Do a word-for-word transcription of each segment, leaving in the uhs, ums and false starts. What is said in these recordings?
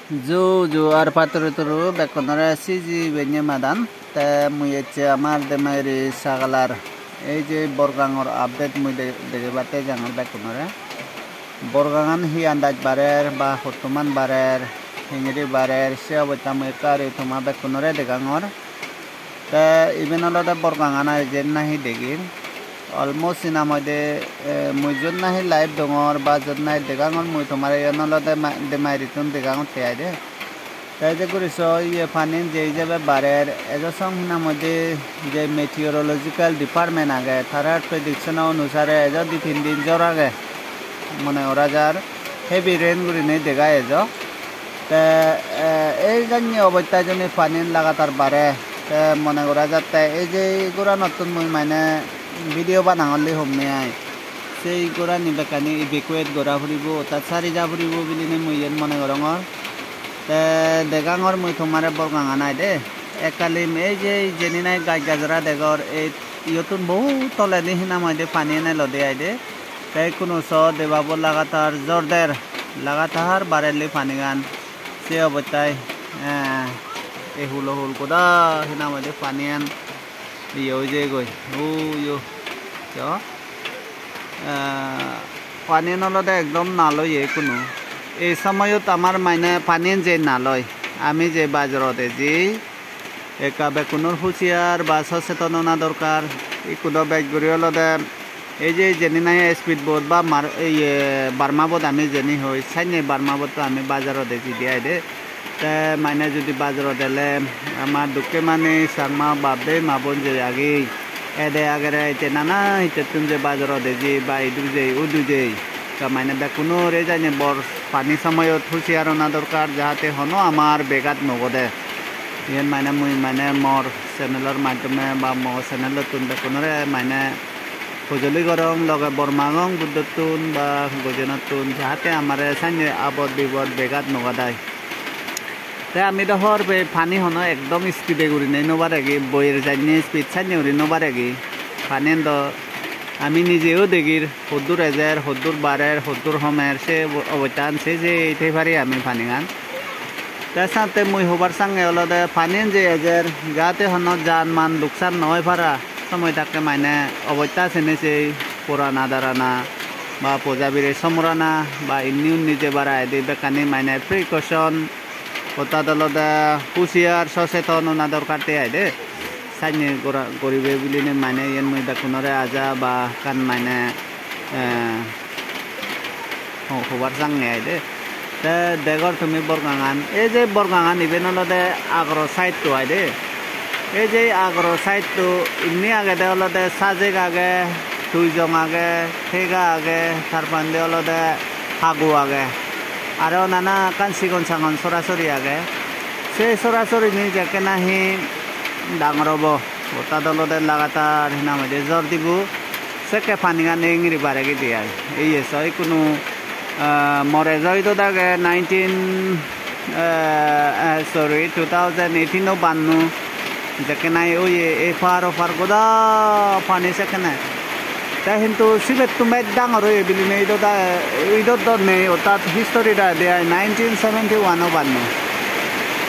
Ju ju ar patturu turu bekkunore siji benne madan. Te mui ecche amar Demairi sagalar ei je Borgangor update mui de-, degebatte jangor bekkunore. Borgangan hi andaj barer ba hottoman barer, hengiri barer, se obosta mui ekka guri toma bekkunore degangor. Te iben olode Borgangan ai, jen nahi degir. Almost hinam hoide, eh, mui jot nahi live dongor ba jot nahi degangor, mui tomare iyen olode ma-, Demairitun degangotte ai de. Te je guri so iye panin jei jebe barer, ejo song hinam hoide je meteorological department age, tarar prediction onusare ejo di tin din jor age, mone gora jar heavy rain gurinei dega ejo. Te, eh, ei janye obosta joni panin lagatar bare, te mone gora jatte ei je goranottun mui mane video banangor li homme ai. Sei gorani bekkani evacuate gora puribo, ortat sari ja puribo bilinei mui iyen mone gorongor. Te degangor mui tomare Borgangan ai de. Ekkalim ei je jeni nahi gaj gajra degor, ei iyottun bohut toledi hinam hoide pani ene elode ai de. Te ikkunu so debabo lagatar jor der, lagatar barelli panigan. Se obostai, eh, ei hulo hul goda hinam hoide paniyan iye oi jeyegoi. Uyo, so, eh, paniyan olode ekdom nal oye ikkunu. Ei somoyot amar mane paniyan je nal oi, ami je bajarot eji, ekka bekkunor husiar ba soseton ona dorkar. Ikku do bej guri olode ei je jeni nahi speed boat ba mar-, iye, Burma boat ami jeni hoi, sanne Burma boat to ami bajarot eji de ai de. Te mane judi bajarot ele ama dokke mane Changma bap bei ma bon je agi, ede agere ete nana hitteytun je bajarot eji ba idu jei udu jei. Te mane bekkunore jani bor pani somoyot husiar ona dorkar, jahate hono amar begat nogode. Iyen mane mui mane mor channelor maddhome ba mo channel-ottun bekkunore mane hojoli gorong, loge bor magong Buddhottun ba gojenottun, jahate amare sanne abot bibot begat nogadai. Te ami do hobor pei pani hono ekdom speed-e gurinei no baregi, boyer janye speed sanne guri no baregi. Paniyan do ami nijeyo degir, hoddur ejer, hoddur barer, hoddur homer, se obo-, obostan se se thei pari ami panigan. Te satte mui hobar sange olode paniyan je ejer, jahate hono jan man luksan no oi para, somoi takke mane obosta sene sei purana darana ba poja bire somorana ba inni unni jebar aidi bekkani mane precaution, ortat olode husiar soseton ona dorkar te ai de. Sanne gora-, goribe bilinei mane iyen mui bekkunore aja ba ekkan mane, eh, ho-, hobar sange ai de. Te degor tumi Borgangan, ei je Borgangan iben olode Agro side-to ai de. Ei je Agro side-to inni agede olode Sajek age, Tuijong age, Thega age, tar porendi olode Hagu age. Aro nana ekkan sigon sagon sorasori age. Se sorasorini jekke nahi dangor obo, ortat olode lagatar hinam hoide jor dibo, sekke panigan engiri baregide ai. Ei so ikkunu, ah, more joidot age nineteen, eh, eh, sorry, two thousand eighteen-o banno, jekke nahi oye, ei par o par goda pani sekkene. Te hintu sibettun bej dangor oye bilinei idot, idot do nei, ortat history-t aide ai nineteen seventy-one-o banno.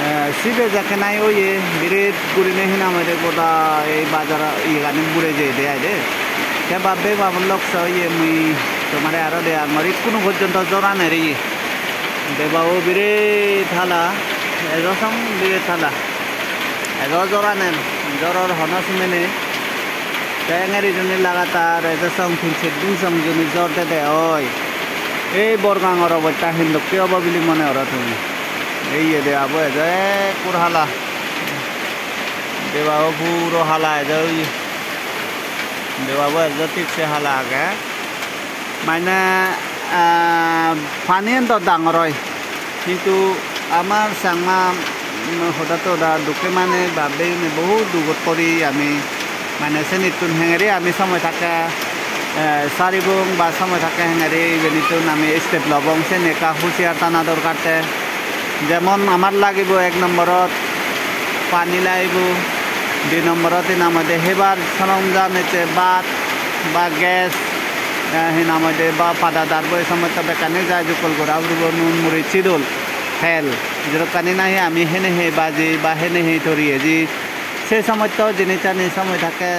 Eh, sibe jekke nahi oye, biret gurinei hinam hoide goda ei bajar iyegani bure jeyede ai de. Te bap bhei ma bon lok, so oye mui tomare aro degangor, ikkunu porjonto jor aner oye. Debabo biret hala, ejo song biret hala. Ejo jor aner, joror hono sime nei. Te engeri juni lagatar ejo song tin ser din song juni jor dede oi. Ei Borgangor obosta hindokke obo bili mone goro tumi. Ei ye debabo ejo ekkur hala. Debabo puro hala ejo oye. Debabo ejo thik se hala age. Mane, ah, paniyan do dangor oi, hintu amar Changma, mm, hoda toda dokke mane bap bhei une bohut dugot pori ami, mane senittun hengeri ami somoi thakke, eh, saribong ba somoi thakke hengeri ibenittun ami step lobong, seni ekka husiar tana dorkar te. Jemon amar lagibo ek nomborot pani lagibo, di nomborot hi nang hoide hebar soronjam ecche bhat ba gas, eh, hi nang hoide ba pada darbo ei somosto bekkani jai jukkol gora puribo, nun muris sidol. Tel, jedokkani nahi ami hene he baji ba hene he tori eji, se somosto jinissani somoi thakke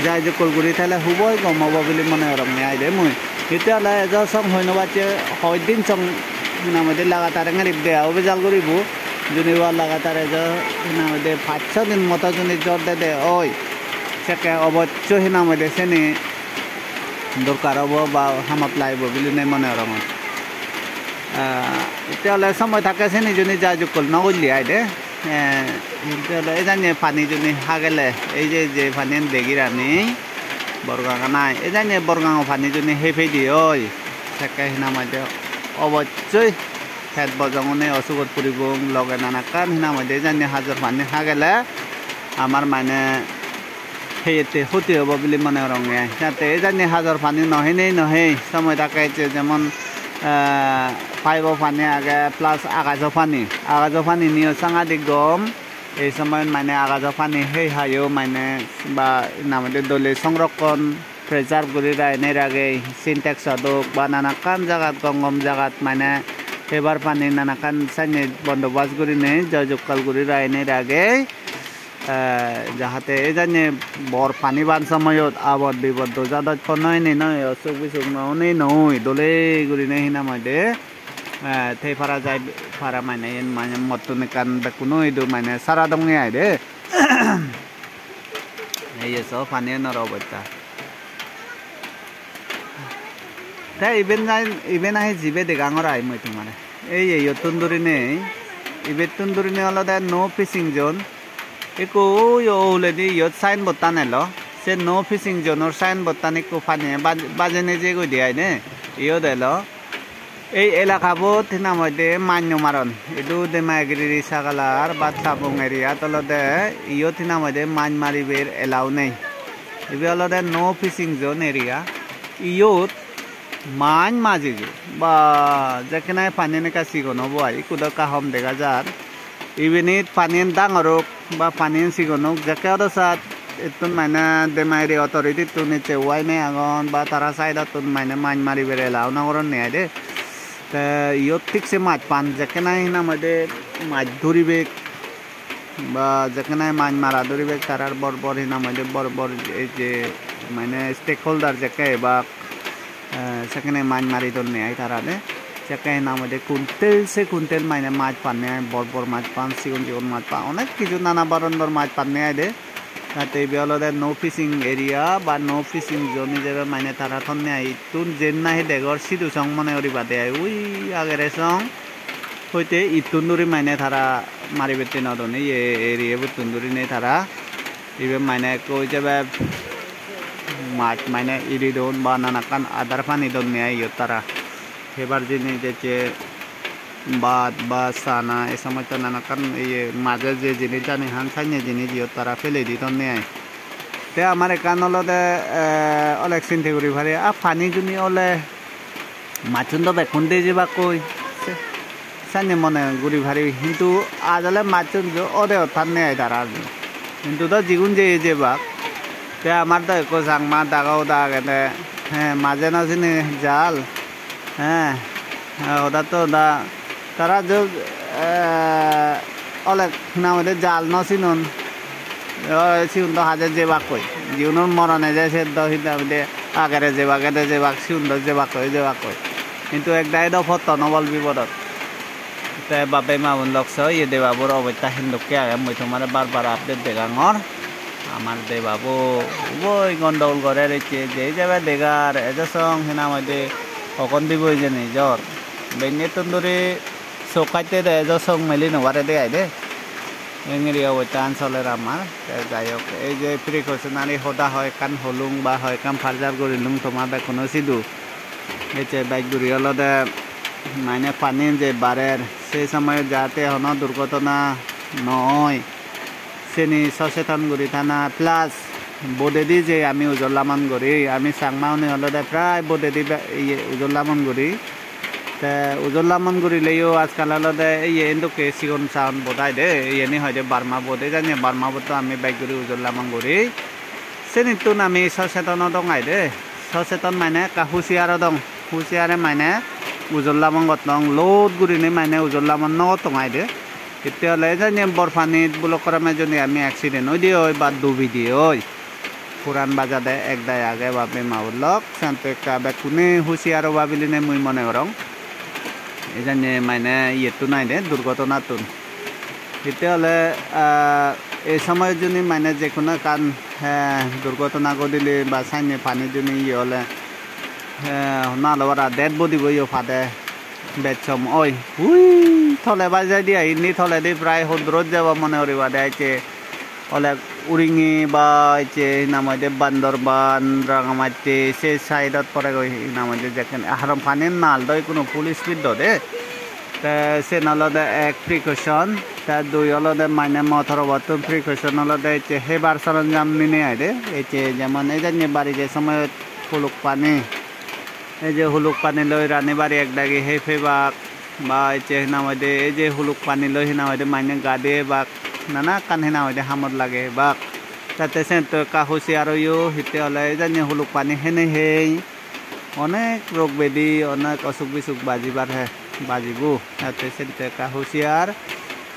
jai jukkol guri thele huboi gom obo bili mone gorong ni aide mui. Hitte ole ejo song hoi no bacche, hoi din song hinang hoide lagatar engeri beya obe jal guribo. Juni ba lagatar ejo hinang hoide pach so din moto juni jor dede oi, sekke obosso hinang hoide seni dorkar obo ba hamot laibo bilinei mone gorongor. Ah, hitte ole somoi thakke seni juni jai jukkol no golle aide. Eh, hitte ole ejanye pani juni hagele, ei je, je paniyan degir ami, Borgangan ai. Ejanye Borgango pani juni hei pedi oi, sekke hinang hoide obossoi pet bojong one osugot puribong, loge nanakkan hinang hoide ejanye hajor pani hagele amar mane heyette hoti obo bili mone goronge. Jate ejanye hajor pani no henei no hei, somoi thakke ecche jemon, eh, paibo pani age plus agajo pani. Agajo pani niyo sangadik gom. Ei somoyot mane agajo pani hei hayo mane ba hinang hoide dole songrokkon preserve guri rainei ragei, Sintex-ot ok ba nanakkan jagat, gom gom jagat mane hebar pani nanakkan sanye bondobas gurinei joi jokkal guri rainei ragei. Eh, jahate ejanye bor pani ban somoyot abot bibot doja doj po noi ni noi, osuk bisuk no onei noi, dole gurinei hinang hoide, eh, thei para jai para mane iyen mane mottun ekkan bekkuno idu mane sara donge aide. Ei ye so pani enor obosta. Te iben nai, iben nahi jibe degangor ai mui tomare. Ei, ei, iyottun durinei, ibettun durinei olode no fishing zone. Ekko oi uguredi iyot signboard-tan elo. Se no fishing zone-or signboard-tan ekko paniye baj-, bajei nejei goi de ai de. Iyot elo. Ei elakabot hi nang hoide maj no maron. Idu Demagiri Risagalar ba Sabong area-t olode iyot hi nang hoide maj maribar allow nei. Ibe olode no fishing zone area. Iyot maj majeyon. Ba, jekke nahi paniyan ekka sigon obo ai, ikko do ekka hom dega jar. Ibenit paniyan dangor ok ba paniyan sigon ok, jekke odo sat ittun mane Demagiri authority-tun ecche uaine agon ba tara side-ottun mane maj maribar allow no goronne ai de. Te iyot thik se maj pan, jekke nahi hi nang hoide maj dhuribak ba jekke nahi maj mara dhuribak, tarar bor bor hi nang hoide bor bor ei je mane stakeholder jekke ebak, eh, sekkene maj mari donne ai tara de. Jekke hi nang hoide kuntel se kuntel mane maj panne ai, bor bor maj pan, sigon sigon maj pan, onek kiju nana baron dor maj panne ai de. Te ibe olode no fishing area ba no fishing zone ijebe mane tara thonne ai. Ittun jen nahi degor sidu song mone guribade ai, ui agere song hoite ittun duri mane tara maribatte no don, iye area bottun durinei tara ibe mane ekko ijebe maj mane iri don ba nanakkan adar pani donne ai iyot tara. Hebar jinis ecche, bhat ba chana, ei somosto nanakkan iye maje je jinis jani han sanye jinis iyot tara peledi donne ai. Te amar ekkan olode, eh, olek sinte guri pari, ah, pani juni ole majchun do bekkun de jebakkoi. Se-, sanye mone guri pari, hintu aaj ole majchun jo ode ottanne ai tara. Hintu do jigun jeye jebak. Te amar do ekko Changma daga uda agede, he, maje no sine jal. He, hoda to hoda. Tara jo, eh, olek hi nang hoide jal no sinon. Oi, sigun do haje jebakkoi. Jigunor moron eje se do hi nang hoide agere jebak, ede jebak, sigun do jebakkoi, jebakkoi. Hintu ek dagi do potton obol bipodot. Te bap-bei ma-bon lok so, iye debabor obosta hindokke age, mui tomare bar bar update degangor. Amar debabo uboi gondogol gore ecche, jei jebe degar, ejo song hi nang hoide hokon dibo hijeni jor. Bennettun duri sok katte de, ejo sok meli no pare de ai de. Engiri obosta an soler amar. Te jai hok, ei je precautionary hoda hoi ekkan holung ba hoi ekkan parjar gurilung toma bekkuno sidu. Ecche bej guri olode mane pani je barer, se somoyot jate hono durgotona no oi, seni soseton guri thana, plus bodedi je ami ujol lamon guri, ami Changma une olode prai bodedi be-, iye ujol lamon guri. Te ujol lamon gurileyo ajkal olode iye endokke sigon sagon bot ai de, iyeni hoide Burma bot, ejanye Burma botto ami bej guri ujol lamon guri. Senittun ami soseton odong ai de. Soseton mane ekka husiar odong. Husiare mane ujol lamon gottong, lod gurinei mane ujol lamon no gottong aide. Hitte ole jani bor panit bulok korome joni ami accident oide oi ba dubide oi. Puran bajade ek dai age ba bema ulok, sento ekka bekkune husiar oba biline mui mone gorong. Ejanye mane iyettun aide, durgotonattun. Hitte ole, ah, ei somoyot juni mane je hono ekkan, eh, durgotona godile ba sanye pani juni iye ole, eh, honna holo bara dead body bo yo pade bej som oi. Ui, tole bajai di ai, indi toledi prai hondurot jebo mone guri bade ecche. Ole Uringi ba ecche hi nang hoide Bandorban, Rangamatti se side-ot poregoi hi nang hoide jekken. Haron pani nal do ikkunu full speed do de. Te sen olode ek precaution, te dui olode mane motor obottun precaution olode ecche hebar soronjam ninei aide. Ecche jemon ejanye barije somoyot huluk pani, ei je huluk pani loi rani bari ek dagi hei pebak, ba ecche hi nang hoide ei je huluk pani loi hi nang hoide mane gadi ebak, nana ekkan hi nang hoide hamot lage ebak. Tate sento ekka husiar oiyo, hitte ole ejanye huluk pani henei hei onek rog bedi, onek osuk bisuk bajibar he, bajibo. Tate sento ekka husiar,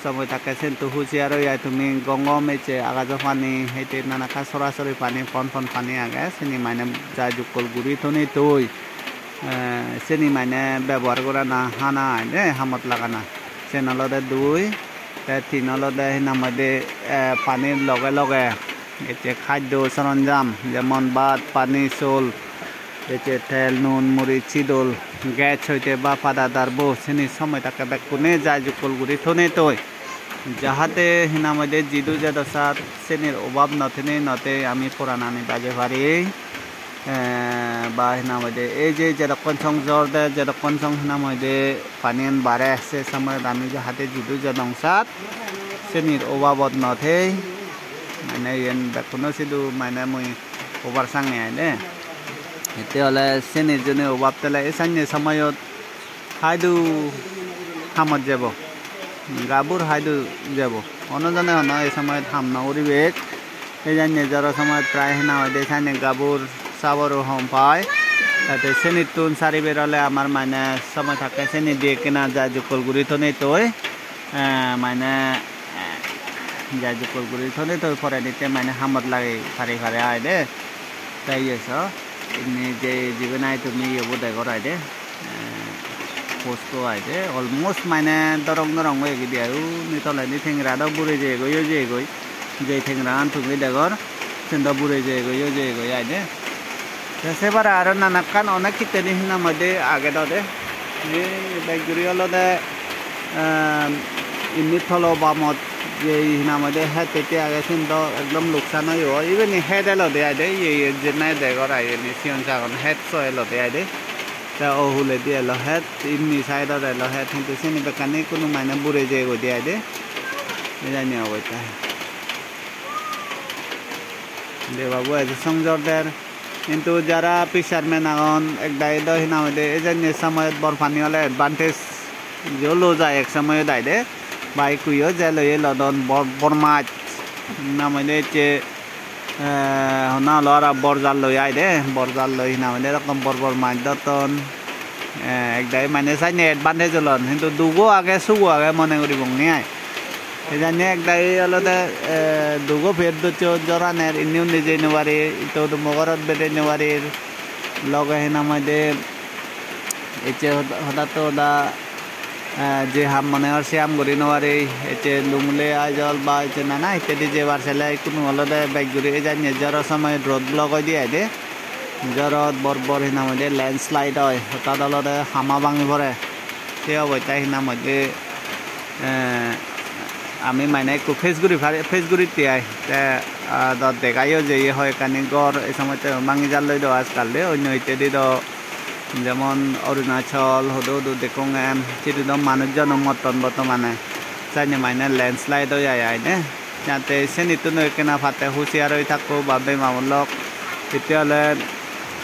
somoi takke sento husiar oi ai tumi, gom gom ecche agajo pani, hete nana ekka sora sori pani, pon pon pani age, sini mane jai jukkol guri thonei toi. Eh, seni mane bebohar gorana hana aide hamot lagana. Sen olode dui, te tin olode hi nang hoide, eh, panir loge loge ecche khaddo soronjam, jemon bhat, pani, sol, ecche tel, nun, muris, sidol, gas hoite ba pada darbo, seni somoi takke bekkune jai jukkol guri thonei toi. Jahate hi nang hoide jidu jedo sat senir obab no thenei no tei ami poranani baje pari. Eh, ba hi nang hoide ei je jedokkon song jor de, jedokkon song hi nang hoide paniyan bare, se somoyot ami jahate jidu jedong sat senir obabot no tei. Mane iyen bekkuno sidu mane mui hobar sange aide. Hitte ole senir juni obab tele ei sanye somoyot haidu hamot jebo, gabur haidu jebo. Hono jone hono ei somoyot ham no guribek. Ei janye joro somoyot prai hi nang hoide sanye gabur saboro hom pai. Tate senittun sariber ole amar mane somoi takke seni di ekkena jai jukkol guri thonei toi. Eh, mane, eh, jai jukkol guri thonei toi poreditte mane hamot lagei pari pare aide. Te iye so, inni je jibe nahi tumi iye bo degor aide. Eh, post-o aide, almost mane dorong dorong oyegi de ai, undi toledi tengera do bure jeyegoi, o jeyegoi, je tengeragan tumi degor, siyen do bure jeyegoi, o jeyegoi aide. Te se pare aro nanakkan onek hittedi hi nang hoide age do de. Ei bej guri olode, ehm, indi tolo bamot je hi nang hoide het tette age, siyen do ekdom luksan oye. Ibeni het elode aide, iye, iye, je nahi degor ai, indi sigon sagon het so elode aide. Te o huledi elo het, indi side-ot elo het, hintu sini bekkani ikkunu mane bure jeyegoi de aide. Ejani obosta. Debabo eje song jor der. Hintu jara fisherman agon, ek dagi do hi nang hoide, ejanye somoyot bor pani ole advantage yo lo jai ek somoyot aide. Ba ikkuyo jel oye lodon bor, bor mach. Hi nang hoide ecche, eh, honna holo aro bor jal loi aide, bor jal loi hi nang hoide erokkon bor bor mach dotton. Eh, ek dagi mane sanye advantage olon, hintu dugo age, sugo age mone guribong ni ai. Ejanye ek dagi olode, eh, dugo pet docche joraner, indi undi jei no parir, ito hudumo gorot bedei no parir, loge hi nang hoide ecche hoda-, hodatte hoda, eh, je ham mone hor se ham guri no pari, ecche Lunglei, Aizawl ba ecche nana hittedi jebar sele ikkunu olode bej guri ejanye joro somoy road block oide aide. Jorot bor bor hi nang hoide landslide oi, hotat olode hama bangi pore. Se obosta hi nang hoide, eh, ami mane ekku face guri pari, face guritte ai. Te, ah, do degayo je ye hoi ekkani ghor ei somotte bangi jalloi do ajkal de, onno hittedi do jemon Arunachal, hudu hudu dekkong en, sidu do manuj jon o motton bottomane. Senne mane landslide oi ai ai de. Jate senittun ekkena patte husiar oi thakko ba bemar lok. Hitte ole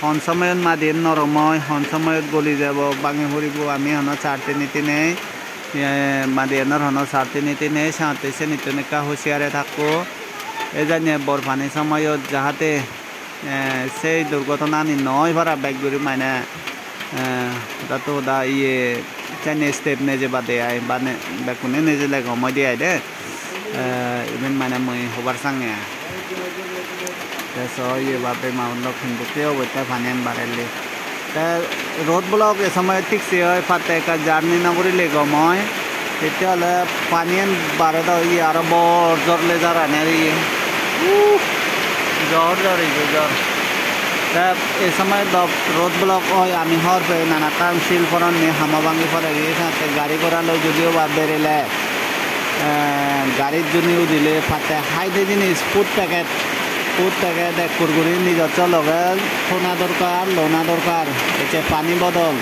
hon somoyot madiyan norom oi, hon somoyot goli jebo, bangi puribo, ami hono sar tini tinei, eh, madiyanor hono sar tini tinei, senotte senittun ekka husiare thakko. Ejanye bor pani somoyot jahate, eh, sei durgotonani no oi para bej guri mane Eh, da to da iye, chenne step nejebade ai, bane bekkune nejele gom oide ai de. Eh, iben mane mui hobar sange ai. Te so iye babe ma un lok hintu te obotte paniyan barelle. Te road block e somoy thik se oi, patte ekka journey no gurile gom oi. Hitte ole paniyan bare do iye aro bor jor le jar ane iye. Uh, jor jor idu jor. Te ei somoy dok road block oi, ami hobor pei nanakkan sil poron ni hama bangi pore, ei senotte gari gora loi judi oba berile, eh, garit juni udile patte haide jinis, food packet, food packet ekkur guri nijosso loge thona dorkar, lona dorkar, ecche pani bodol,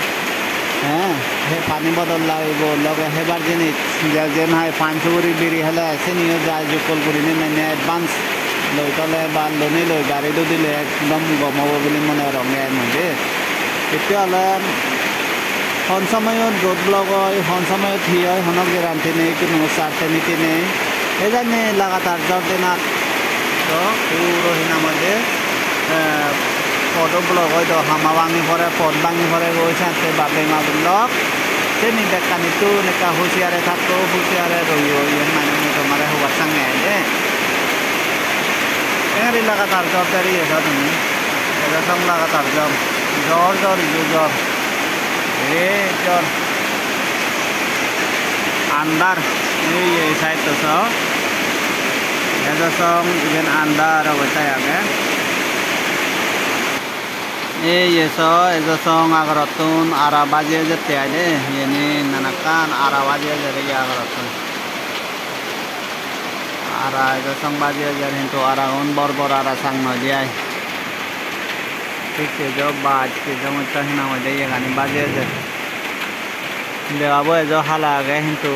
eh, he pani bodol lagibo, loge hebar jinis, je jen hai pan suguri biri hele, seniyo jai jukkol gurinei mane advance loi tole ba lonei loi garit udile ekdom gom obo bili mone goronge mui de. Hitte ole hon somoyot road block oi, hon somoyot hi oi, hono guarantee nei, hono certainty nei. Ei jani lagatar jor dinot to puro hi nang hoide, eh, podo block oi do, hama bangi pore, pod bangi pore goi, senotte babe ma un lok. Seni bekkanittun ekka husiare thakko, husiare roiyo, iyen mane mui tomare hobar sange ai de. Engari lagatar jor der iye sa tumi. Ejo song lagatar jor. Jor, jor, idu jor. Ei jor. Andar. Ei, ei side to so. Ejo song iben andar obosta age. Ei ye so, ejo song agorottun ara baji ejette ai de. Iyeni nanakkan ara baji ejer ye agorottun. Ara ejo song baji ejer, hintu aragun bor bor ara sang noi de ai. Thik se jo baj, se jo motta hi nang hoide iyegani baji ejer. Debabo ejo hala age, hintu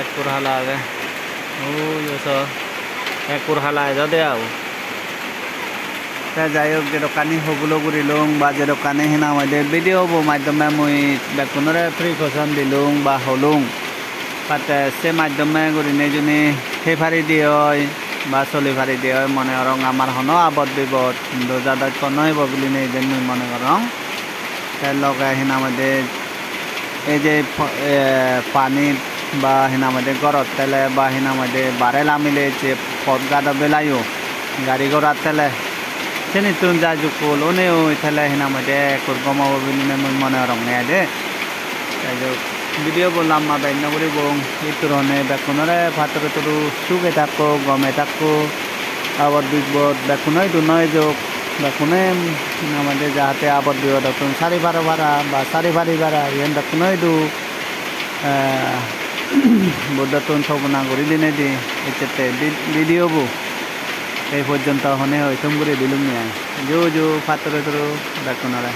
ekkur hala age. Uyo so ekkur hala ejo debabo. Te jai hok, jedokkani hobulo gurilung ba jedokkani hi nang hoide video bo maddhome mui bekkunore precaution dilung ba holung. Patte se maddhome gurinei juni thei paride oi ba soli paride oi mone gorong, amar hono abot bibot hintu jadot hono ebo bilinei iben mui mone gorong. Te loge hi nang hoide ei je po-, eh, pani ba hi nang hoide gorot tele ba hi nang hoide bare lamile je pot gado belayo gari gorat tele senittun jai jukkol onei tele hi nang hoide ekkur gom obo bilinei mui mone goronge ai de. Jai hok, video bo lamba bej no guribong, ittur hone bekkunore patturu turu suge thakko, gome thakko, abot bibot bekkuno idu no ejok, bekkune hi nang hoide jahate abot bibodottun sari paro para ba sari pari para, iyen bekkuno idu, eh, Buddhottun sobona guri dinedi ecchette vi-, video bo ei pojjonto hone hoi thum guri dilunge ai. Ju ju patturu turu bekkunore.